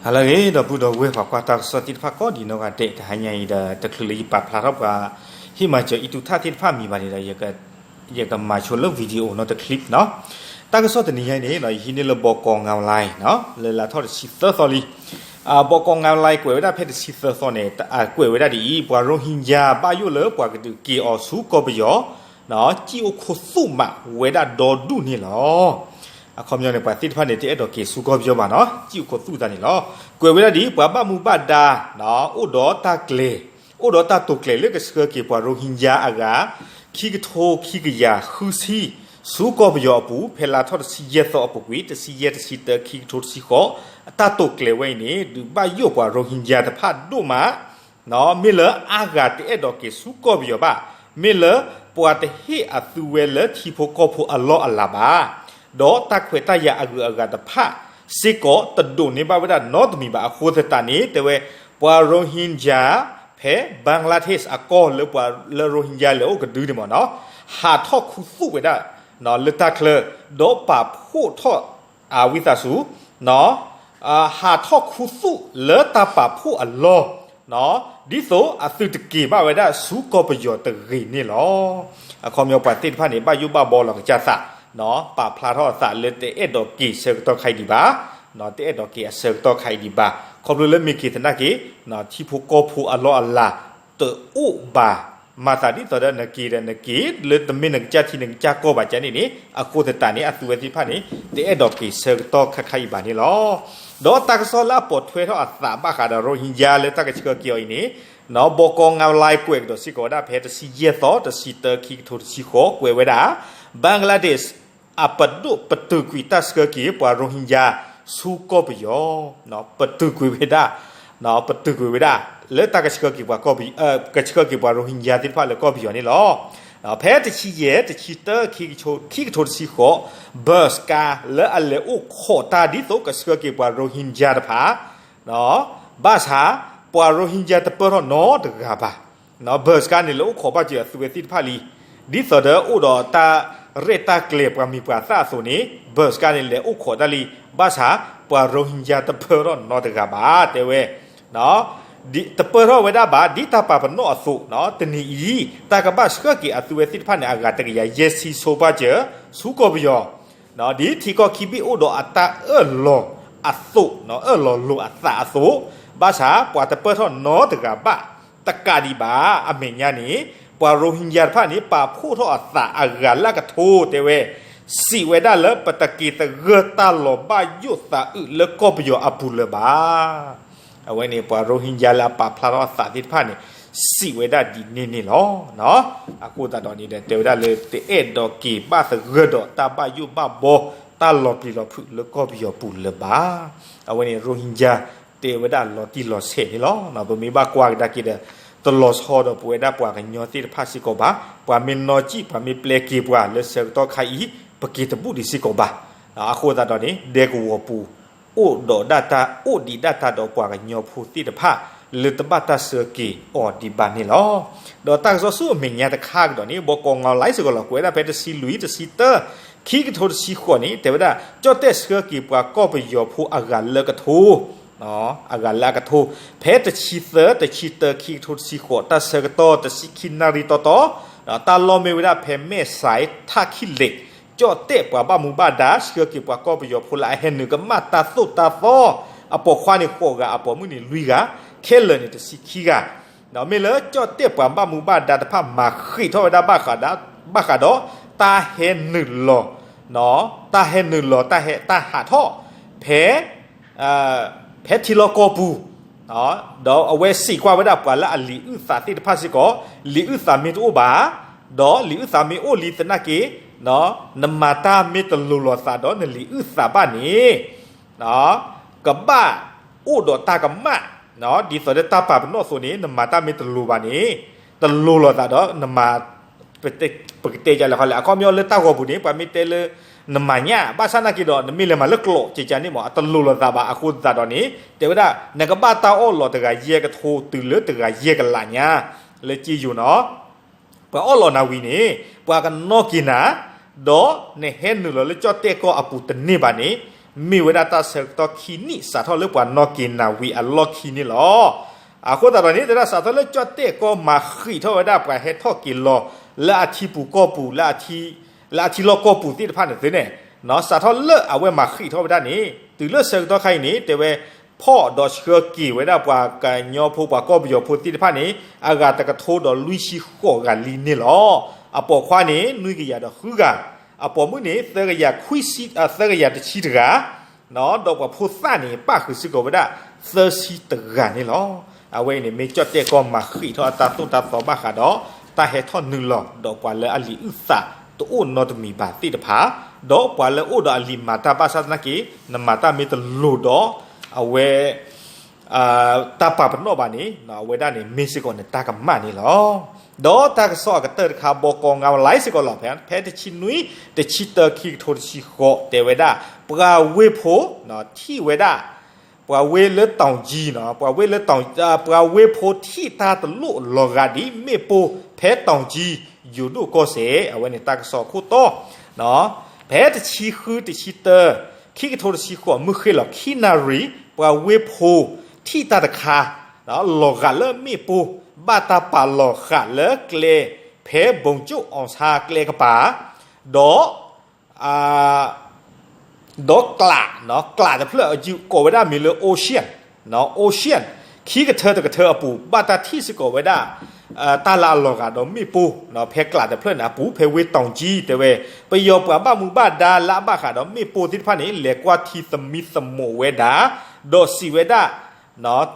ဟါလၢအဂ့ၤ ဒီပုၢ်ဒီဝဲၢ်ပှၤကွၢ်တၢ်ကစီၣ်သ့ၣ်တဖၣ်ကိးဒံးနီၢ်ဂၤဒဲး, တဟါညါအံၤဒီး တချုးလၢယပာ်ဖျါထီၣ်ပှၤ ဟ့ၣ်မၤစၢၤအံၣ်တူၢ်ထၣ်သ့ၣ်တဖၣ်မံၤဘၣ်န့ၣ်ဒီး ယကမၤဆိလၢ video နီတ clip နီၤ. တၢ်ကစီၣ်တနံၤညါအံၤန့ၣ် ယဟံးန့ၢ်လၢ ဘီကီ ငါးလါ နီၤ, လၢလါထီၣ်တဆံသၢသီလံ. ဘီကီ ငါးလါ ကွဲးဝဲဒၣ်ဖဲတဆံသၢသီန့ၣ် ကွဲးဝဲဒၣ်ဒ်အံၤ, ပှၤရိဟ့ညါ ဘၣ်ယိၣ်လၢပှၤကဒုးက့ၤအီၤဆူကီၢ်ပယီၤ စံၣ်အိၣ်ခိၣ်သူၣ်မးဝဲဒၣ်ဒီဒူၣ်န့ၣ်လီၤ. အခီပညီန့ၣ် ပှၤသ့ၣ်တဖၣ်န့ၣ် တအဲၣ်ဒိးက့ၤဆူကီၢ်ပယီၤဘၣ်နီၤ, စံၣ်အိၣ်ခိၣ်သူၣ်သးန့ၣ်လီၤ. ကွဲးဝဲဒၣ်ဒ်အံၤ, ပှၤဘၣ်မူဘၣ်ဒါ အိၣ်ဒီးတၢ်ကျဲၤ, အိၣ်ဒီးတၢ်တိာ်ကျဲၤလၢကဆှၢက့ၤပှၤရိဟ့ညါအဂၤ ခံကထိခံကယၤဃုဆံ ဆူကီၢ်ပယီၤအပူၤ ဖဲလါထီၣ်တဆံယဲၢ်သီအပူၤကွံာ် တဆံယဲၢ်, တဆံတၢ, ခံကထိတဆံဃိး, အတၢ်တိာ်ကျဲၤဝဲအံၤန့ၣ် ဒုးဘၣ်ယိၣ်ပှၤရိဟ့ညါတဖၣ်ဒိၣ်မး မ့ၢ်လၢအါဂၤတအဲၣ်ဒိးက့ၤဆူကီၢ်ပယီၤဘၣ်, မ့ၢ်လၢပှၤတဟ့ၣ်အသုဝဲလၢထံဖိကီၢ်ဖိအလီၢ်အလၤဘၣ်, ဒီးတၢ်ခွဲးတၢ်ယာ်အဂုၤအဂၤတဖၣ်စ့ၢ်ကီးတဒိးန့ၢ်ဘၣ်ဝဲဒၣ်နီတမံၤဘၣ်အဃိသတးန့ၣ် တဲဝဲ ပှၤရိဟ့ညါ ဖဲ Bangladesh အကီၢ်လၢပှၤလၢရိဟ့ညါလဲၤအိၣ်ကဒုန့ၣ်မ့ၢ်နီၤ, ဟးထီၣ်ခူသူၣ်ဝဲဒၣ် လၢတၢ်ချၢ, ဒီးပာ်ဖှိၣ်ထီၣ် အဝံသးစူၤ ဟးထီၣ်ခူသူၣ်လၢတၢ်ပာ်ဖှိၣ်အလီၢ်, ဒ်သိးအသုတက့ၤဘၣ်ဝဲဒၣ်ဆူကီၢ်ပယီၤတဂ့ၤန့ၣ်လီၤ. အခီပညီပှၤသ့ၣ်တဖၣ်န့ၣ် ဘၣ်ယိၣ်ဘၣ်ဘီလီၤကစၢ်သး, ပာ်ဖျါထီၣ်အသးလၢတအဲၣ်ဒိးက့ၤဆၢကတီၢ်ခါအံၤဒံးဘၣ်, တအဲၣ်ဒိးက့ၤအဆၢကတီၢ်ခါအံၤဒံးဘၣ်, ခီဖျိလၢမ့ၢ်က့ၤသနာ်က့ ထံဖိကီၢ်ဖိအလီၢ်အလၤ တအိၣ်ဘၣ်, မၤသးဒ်သိးဒီးနက့ၤဒီးနက့ၤ လၢတမ့ၢ်နကစၢ်ထံနကစၢ်ကီၢ်ဘၣ်ကန့ၣ်န့ၣ် အဃိသတးန့ၣ် အသုဝဲသ့ၣ်တဖၣ်န့ၣ် တအဲၣ်ဒိးက့ၤဆၢကတီၢ်ခါခါအံၤဘၣ်န့ၣ်လီၤ. ဒီးတၢ်ကစီၣ်လၢအပိာ်ထွဲထီၣ်အသးဘၣ်ဃးဒီးရိဟ့ညါလၢတၢ်ကဆှၢက့ၤအီၤအံၤန့ၣ် ဘီကီ ငါးလါ ကွဲးကဒီးစ့ၢ်ကီးဝဲဒၣ်ဖဲတဆံယဲၢ်သီ တဆံတၢ ခံကထိတဆံဃိး ကွဲးဝဲဒၣ် Bangladesh အပဒိၣ်ပတုာ်ကွံာ်တၢ်ဆှၢက့ၤပှၤရိဟ့ညါဆူကီၢ်ပယီၤ, ပတုာ်ကွံာ်ဝဲဒၣ် ပတုာ်ကွံာ်ဝဲဒၣ် လၢတၢ်ကဆှၢက့ၤပှၤကီၢ်ပယီၤ ကဆှၢက့ၤပှၤရိဟ့ညါသ့ၣ်တဖၣ်လၢကီၢ်ပယီၤန့ၣ်လီၤ. ဖဲတဆံယဲၢ်, တဆံတၢ, ခံကထိတဆံဃိး, bus ကါလၢအလဲၤအိၣ်ခိးတၢ်ဒ်သိးကဆှၢက့ၤပှၤရိဟ့ညါတဖၣ် ဘၣ်ဆၣ် ပှၤရိဟ့ညါတပၢၢ်ထီၣ်နီတဂၤဘၣ်. bus ကါန့ၣ် လဲၤအိၣ်ခိးဘၣ်စၢၤအသုဝဲသ့ၣ်တဖၣ်လံ. ဒ်သိးဒီးအိၣ်ဒီးတၢ်ရဲၣ်တၢ်ကျဲၤပှၤမံၤပှၤသၣ်အသိးန့ၣ် bus ကါန့ၣ် လဲၤအိၣ်ခိးတၢ်လံ. ဘၣ်ဆၣ် ပှၤရိဟ့ညါတပၢၢ်ထီၣ်နီတဂၤဘၣ် တဲဝဲ တပၢၢ်ထီၣ်ဝဲဒၣ်ဘၣ် ဒ်တၢ်ပာ်ပနီၣ်အသိး တနံၤအံၤ တၢ်ကဘၣ်ဆှၢက့ၤအသုဝဲသ့ၣ်တဖၣ်န့ၣ် အဂၤတကယၤယဲၢ်ဆံဆိပာ်စၢၤ ဆူကီၢ်ပယီၤ ဒ်ထံကီၢ်ခံဘ့ၣ်အိၣ်ဒီးအတၢ်အၢၣ်လီၤအသိး အၢၣ်လီၤလိာ်အသးအသိး, ဘၣ်ဆၣ်ပှၤတပၢၢ်ထီၣ်နီတဂၤဘၣ်. တကးဒံးဘၣ် အမဲာ်ညါန့ၣ် ပှၤရိဟ့ညါတဖၣ်န့ၣ် ပာ်ဖှိၣ်ထီၣ်အသးအဂၤလၢအကထိ တဲဝဲ စံးဝဲဒၣ်လၢ ပတက့ၤသဂၢၢ်တၢ်လီၤဘၣ်ယိၣ်သးအုးလၢကီၢ်ပယီၤအပူၤလၢၤဘၣ်. အဝဲန့ၣ် ပှၤရိဟ့ညါလၢအပာ်ဖျါထီၣ်အသးသ့ၣ်တဖၣ်န့ၣ် စံးဝဲဒၣ်ဒ်န့ၣ်န့ၣ်လီၤ. အဃိသတးဒီးန့ၣ်ဒီး တဲဝဲဒၣ်လၢ တအဲၣ်ဒိးက့ၤဘၣ်သဂၢၢ်ဒီးတၢ်ဘၣ်ယိၣ်ဘၣ်ဘီ တၢ်လီၤပျံၤလီၤဖုးလၢကီၢ်ပယီၤပူၤလၢၤဘၣ်. အဝဲန့ၣ် ရိဟ့ညါ တဲဝဲဒၣ်လီၤတံၢ်လီၤဆဲးန့ၣ်လီၤ. ပမ့ၢ်ဘၣ်ကွၢ်ကဒါက့ၤဒီး တလီၤဆီဒီးပဝဲဒၣ်ပှၤကညီသ့ၣ်တဖၣ်စ့ၢ်ကီးဘၣ်. ပှၤမ့ၢ်နီၣ်ကံၣ် ပှၤမ့ၢ်ပျဲက့ၤပှၤလၢဆၢကတီၢ်ခါအံၤ ပက့ၤတဘူၣ်ဒံးစ့ၢ်ကီးဘၣ်. အဃိသတးဒီးန့ၣ် ဒဲကဝီၤပူၤ အိၣ်ဒီးဒၣ်တၢ် အိၣ်ဒံးဒၣ်တၢ်ဒီးပှၤကညီဖိသ့ၣ်တဖၣ် လၢတဘၣ်တၢ်ဆှၢက့ၤအီၤဒံးဘၣ်န့ၣ်လီၤ. ဒီးတၢ်ကစီၣ်ဆူအမဲာ်ညါတခါကဒီးန့ၣ် ဘီကီ ငါးလါ စ့ၢ်ကီးလီၤ ကွဲးဒၣ်ဖဲတဆံလွံၢ် တဆံတၢ ခံကထိတဆံဃိးန့ၣ် တဲဝဲဒၣ် ကၠီၣ်တဲၣ်ဆှၢက့ၤပှၤကီၢ်ပယီၤဖိအဂၤလၢကထိ အဂၤလၢအကထိ ဖဲတဆံသၢ တဆံတၢ ခံကထိတဆံဃိး တၢ်ဆၢကတီၢ်တဆံခံနၣ်ရံၣ်တီတီ, တၢ်လီၢ်မ့ၢ်ဝဲဒၣ်ဖဲမဲၢ်စဲး ထၣ်ခံလ့း, ကၠီၣ်တဲၣ်ပှၤဘၣ်မူဘၣ်ဒါ ဆှၢက့ၤပှၤကီၢ်ပယီၤဖိလၢအဟဲနုာ်ကမၣ်တၢ်သိၣ်တၢ်သီ အပိာ်ခွါန့ၣ်ဃိးဂၤ အပိာ်မုၣ်န့ၣ်လွံၢ်ဂၤ, ခဲလၢာ်န့ၣ်တဆံခံဂၤ မ့ၢ်လၢကၠီၣ်တဲၣ်ပှၤဘၣ်မူဘၣ်ဒါတဖၣ်မၤဃံးထီၣ်ဝဲဒၣ်ဘၣ်ဃးဒီး ဘၣ်ဃးဒီး တၢ်ဟဲနုာ်လီၤ တၢ်ဟဲနုာ်လီၤ တၢ်ဟးထီၣ် ဖဲ ဖဲထံလီၢ်ကီၢ်ပူၤ, ဒီးအဝဲစံးကွၢ်ဝဲဒၣ်ပှၤလၢအလံာ်အုၣ်သးသ့ၣ်တဖၣ်စ့ၢ်ကီး, လံာ်အုၣ်သးမ့ၢ်တအိၣ်ဘၣ်, ဒီးလံာ်အုၣ်သးမ့ၢ်အိၣ်လံသနာ်က့ နမၤတၢ်မ့ၢ်တလိၤလိာ်သးဒီးနလံာ်အုၣ်သးဘၣ်န့ၣ် ကဘၣ်အိၣ်ဒီးတၢ်ကမၣ်, ဒ်သိးလၢတၢ်ပာ်ပနီၣ်အသိးန့ၣ် နမၤတၢ်မ့ၢ်တလိၤဘၣ်န့ၣ်, တလိၤလိာ်သးဒီးနမၤ ပကတဲယလဲၣ်ခီလဲၣ်, အခီပညီလၢတၢ်ဂီၤပူၤန့ၣ် ပှၤမ့ၢ်တဲလၢ နမၤညၣ် ဘၣ်ဆၣ်နာ်က့ဒီး နမ့ၢ်လဲၤမၤလၢကျိးကကန့ၣ်မ့ၢ် အတလိၤလိာ်သးဘၣ်အဃိသတးဒီးန့ၣ် တဲဝဲဒၣ် နကဘၣ်တၢ်အီၣ်လီၤတဂၤယဲၢ်ကထိတုၤလၢတဂၤယဲၢ်ကလးညါ လၢက့ယိၤနီၤ ပှၤအီၣ်လီၤနၤဝံၤန့ၣ် ပှၤကနီၣ်က့ၤနၤ, ဒီးနဟဲနုာ်လီၤလၢကၠီၣ်တဲၣ်ကီၢ်အပူၤတန့ၢ်ဘၣ်န့ၣ်, မ့ၢ်ဝဲဒၣ်တၢ်ဆၢကတီၢ်ခံနံၣ် စးထီၣ်လၢပှၤနီၣ်က့ၤနၤဝံၤအလီၢ်ခံန့ၣ်လီၤ. အဃိသတးဒီးန့ၣ် တဲဒၣ်စးထီၣ်လၢကၠီၣ်တဲၣ်ကီၢ်မၤဃံးထီၣ်ဝဲဒၣ်ပှၤဟဲထီၣ်က့ၤလီၤ လၢအထံပူၤကီၢ်ပူၤ လၢအထံလီၢ်ကီၢ်ပူၤသ့ၣ်တဖၣ်န့ၣ်သုန့ၣ် စးထီၣ်လၢအဝဲမၤဃံးထီၣ်ဝဲဒၣ်န့ၣ် တုၤလၢဆၢကတီၢ်ခါအံၤန့ၣ် တဲဝဲ ဖီၣ်ဒီးဆှၢက့ၤဝဲဒၣ်ပှၤကညီဖိပှၤကီၢ်ပယီၤဖိသ့ၣ်တဖၣ်န့ၣ် အဂၤတကထိဒီးလွံၢ်ဆံဃိးဂၤလံန့ၣ်လီၤ. အပိာ်ခွါန့ၣ် နွံကယၤဒီးဃုဂၤ, အပိာ်မုၣ်န့ၣ် သၢကယၤခွံဆံ သၢကယၤတဆံတဂၤ ဒီးပှၤဖိသၣ်န့ၣ် ပၣ်ဃုာ်စ့ၢ်ကီးဝဲဒၣ် သၢဆံတဂၤန့ၣ်လီၤ. အဝဲအံၤန့ၣ် မ့ၢ်ကၠီၣ်တဲၣ်ကီၢ်မၤဃံးထီၣ်အတၢ်သိၣ်တၢ်သီဘၣ်ဃးဒီး တၢ်ဟဲထီၣ်နုာ်လီၤ ဒီးပှၤလၢအလံာ်အုၣ်သးတအိၣ်နီတမံၤဘၣ်သ့ၣ်တဖၣ်, ဒီးပှၤလၢအိၣ်ဒီးအလံာ်မၤတၢ်ဘၣ်ဆၣ်သနာ်က့ နမၤတၢ်မ့ၢ်တလိၤဒီး အဝဲ တၢ်ပာ်ပနီၣ်ဘၣ်န့ၣ် အဝဲဒၣ်န့ၣ် မ့ၢ်စ့ၢ်ကီးနတၢ်ကမၣ်န့ၣ်လီၤ. ဒီးတၢ်ကစီၣ်အကတၢၢ်တခါ ဘီကီငါဝဲလံစ့ၢ်ကီးလီၤ. ဖဲတဆံနွံ တဆံတၢ ခံကထိတဆံဃိး တဲဝဲဒၣ် ပှၤဝ့ၢ်ဖိ ထံၣ်ဝဲဒၣ် ပှၤဝ့ၢ်လၢတီၤကံ ပှၤဝ့ၢ်လၢတီၤ ပှၤဝ့ၢ်ဖိထံၣ်တၢ်တလိၣ်လီၤဂာ်ဒ်မ့ၣ်ပိၢ် ဖဲတီၤကံ ယိၤဒိၣ်ကီၢ်စဲၣ် အဝဲန့ၣ်တၢ်ကစီၣ်အခိၣ်တီ ဖဲတဆံဃု တဆံတၢ ခံကထိတဆံဃိး မုၢ်ဃ့ၢ်လီၤခံနၣ်ရံၣ် ပှၤဝ့ၢ်ဖိထံၣ်တၢ်တခါ လီၤဂာ်လၢမ့ၣ်ပိၢ် ဘၣ်တၢ်ပာ်လီၤဃာ်လၢကျဲ ဖဲဘိၣ်ကၠိၣ်အီၣ်ဆါကျဲကပၤ ဒီး ဒီးကျး ကျးတဖျၢၣ်အယုၢ်ကိးဝဲဒၣ်မ့ၢ်လၢ Ocean Ocean ခံကထၢတကထၢအပူၤ ဘၣ်တၢ်ထံၣ်စ့ၢ်ကီးဝဲဒၣ် တၢ်လၢအလီၤဂာ်ဒီးမ့ၣ်ပိၢ် ဖဲကျးတဖျၢၣ်န့ၣ်အပူၤ ဖဲဝ့ၢ်တီၤကံ တဲဝဲ ပယီၤပှၤဘၣ်မူဘၣ်ဒါလၢအဘၣ်ဃးဒီးမ့ၣ်ပိၢ်သ့ၣ်တဖၣ်န့ၣ် လဲၤကွၢ်ထံသမံသမိးဝဲဒၣ် ဒီးစံးဝဲဒၣ်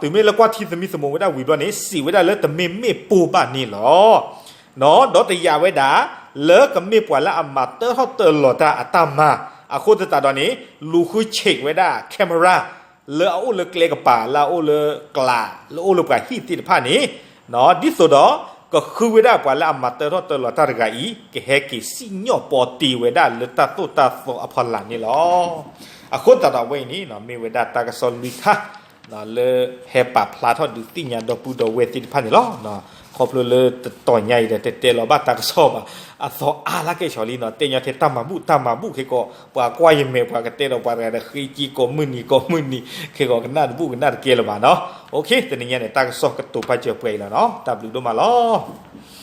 တုၤမ့ၢ်လၢကွၢ်ထံသမံသမိးဝဲဒၣ်ဝံၤဘျီန့ၣ် စံးဝဲဒၣ်လၢတမ့ၢ်မ့ၣ်ပိၢ်ဘၣ်န့ၣ်လီၤ. ဒီးတယာ်ဝဲဒၣ် လၢကမ့ၢ်ပှၤလၢအမၤတၢထီၣ်တၢလီၤတၢ်အတၢ်မၤ အဃိသတးဒီးန့ၣ် လူၤဃုဆံးဝဲဒၣ် camera လၢအအိၣ်လၢကျဲကပၤ လၢအအိၣ်လၢကျး လၢအအိၣ်လၢပှၤဟံၣ်သ့ၣ်တဖၣ်န့ၣ် ဒ်သိးဒီး ကဃုဝဲဒၣ်ပှၤလၢအမၤတၢထီၣ်တၢလီၤတၢ်တဂၤအံၤ ကဟဲက့ၤစံၣ်ညီၣ်ပီတ့ဝဲဒၣ်လၢတၢ်သိၣ်တၢ်သီအဖီလာ်န့ၣ်လီၤ. အဃိသတးဒီးအဝဲအံၤန့ၣ် မ့ၢ်ဝဲဒၣ်တၢ်ကစီၣ်လွံၢ်ခါ လၢဟဲပာ်ဖျါထီၣ်ဒုးသ့ၣ်ညါဒီပုၢ်ဒီဝဲၢ်သ့ၣ်တဖၣ်န့ၣ်လီၤ. ခီဖျိလၢတတီၤညါအံၤဒီး တတဲလီၤဘၣ်တၢ်ကစီၣ်ဘၣ် အသီအါလၢကဲၣ်ဆီလံနီၤ တဲညီထဲတၢ်မၤဘူၣ်တၢ်မၤဘူၣ်ခဲကီး ပှၤကွၢ်ယမဲာ် ပှၤကတဲဒီးပှၤတဂၤဒီး ဃ့က့ကိးမုၢ်နံၤကိးမုၢ်နံၤ ခဲကီးကနၣ်တဘူၣ်ကနၣ်တကဲလၢၤဘၣ်နီၤ. တနံၤညါန့ၣ် တၢ်ကစီၣ်ကတိၤပာ်စၢၤပှဲၤအံၤလီၤနီၤ တၢ်ဘျုးဒိၣ်မးလီၤ.